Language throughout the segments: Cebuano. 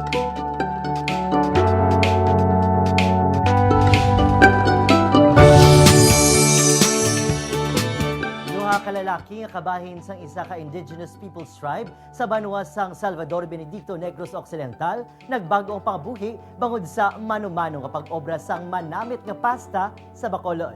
Duha ka lalaki nga kabahin sang isa ka indigenous peoples tribe sa banwa sang Salvador Benedicto, Negros Occidental, nagbago ang pangabuhi bangod sa mano-mano nga pag-obra sang manamit nga pasta sa Bacolod.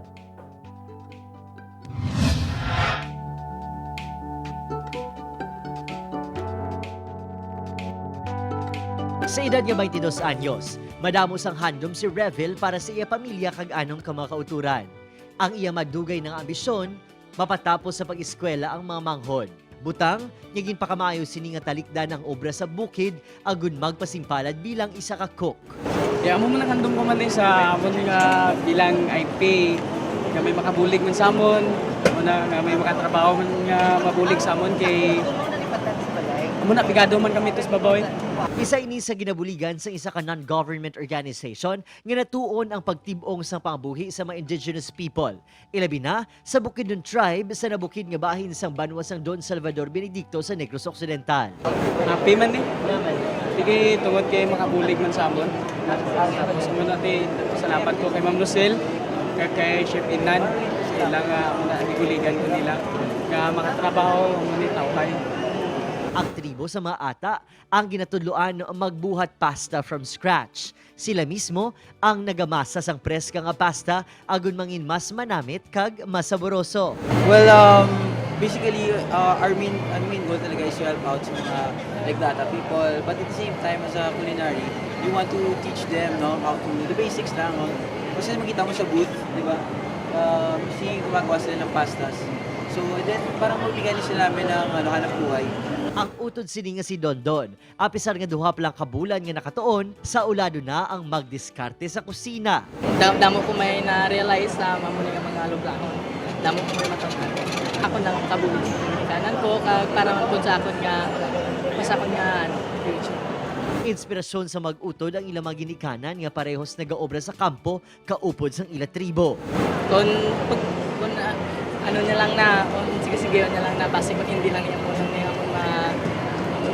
Sa edad nga 22 anyos, madamo sang handom si Revel para sa iya pamilya kag anong kamakauturan. Ang iya madugay ng ambisyon, mapatapos sa pag-eskwela ang mga manghod. Butang, nga ginpakamaayo sini nga talikdan ang obra sa bukid agun magpasimpalad bilang isa ka cook. Kaya amo man ang handom ko man din sa amon nga bilang IP nga may makabulig man sa amon, amo na nga may makatrabaho man nga mabulig sa amon kay amo na pigado man kami tos babaw. Isa ini sa ginabuligan sa isa ka non-government organization nga natuon ang pagtib-ong sa pangabuhi sa mga indigenous people. Ilabi na sa Bukidnon tribe sa nabukid nga bahin sang banwa sang Don Salvador Benedicto sa Negros Occidental. Happy man eh. Sige, tungod kay makabulig man sa amon. Tapos amo na ti salamat ko kay Ma'am Lucille, kay Chef Inan sa ilang amo na giguligan ko nila nga makatrabaho amo ni tawhay. Ang tribo sa mga ata ang ginatudloan magbuhat pasta from scratch. Sila mismo ang nagamasa sang preska nga pasta agun mangin mas manamit kag masaboroso. Well, basically, our main goal talaga is to help out sa mga like data people. But at the same time, as a culinary, you want to teach them, no, how to, the basics lang. No? Kasi makita mo sa booth, di ba? See, gumagawa sila ng pastas. So, and then, parang magbigay din sila namin ng ano, hanap buhay. Ang utod sini nga si Dondon, apisar nga duha pa lang ka bulan nga nakatuon, sa ulado na ang magdiskarte sa kusina. Damo ko may na-realize sa mamuni nga mga lublahon. Damo ko may matunghan. Ako nang kabulig sa kanan ko kag para man pud sa akon nga mas akon nga ano, future. Inspirasyon sa mag-utod ang ilang mga ginikanan nga parehos nagaobra sa kampo kaupod sang ila tribo. Kung pag kung ano na lang na kung sige sige na lang na basi kung hindi lang niya mo lang niya kung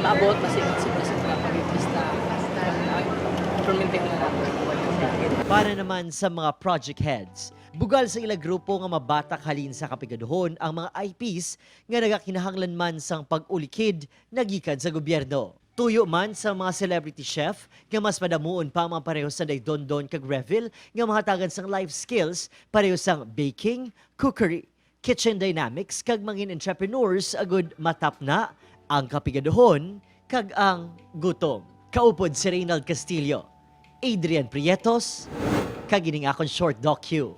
maabot basi kung sobra sobra pag basta basta implementing na lang. Para naman sa mga project heads, bugal sa ila grupo nga mabatak halin sa kapigaduhon ang mga IPs nga nagakinahanglan man sang pag-ulikid nagikan sa gobyerno. Tuyo man sa mga celebrity chef nga mas madamuon pa ang mga pareho sa Dondon kag Revel nga mahatagan sang life skills pareho sang baking, cookery, kitchen dynamics kag mangin entrepreneurs agud matapna ang kapigaduhon kag ang gutom. Kaupod si Reynald Castillo, Adrian Prietos, kag ining akong short docu.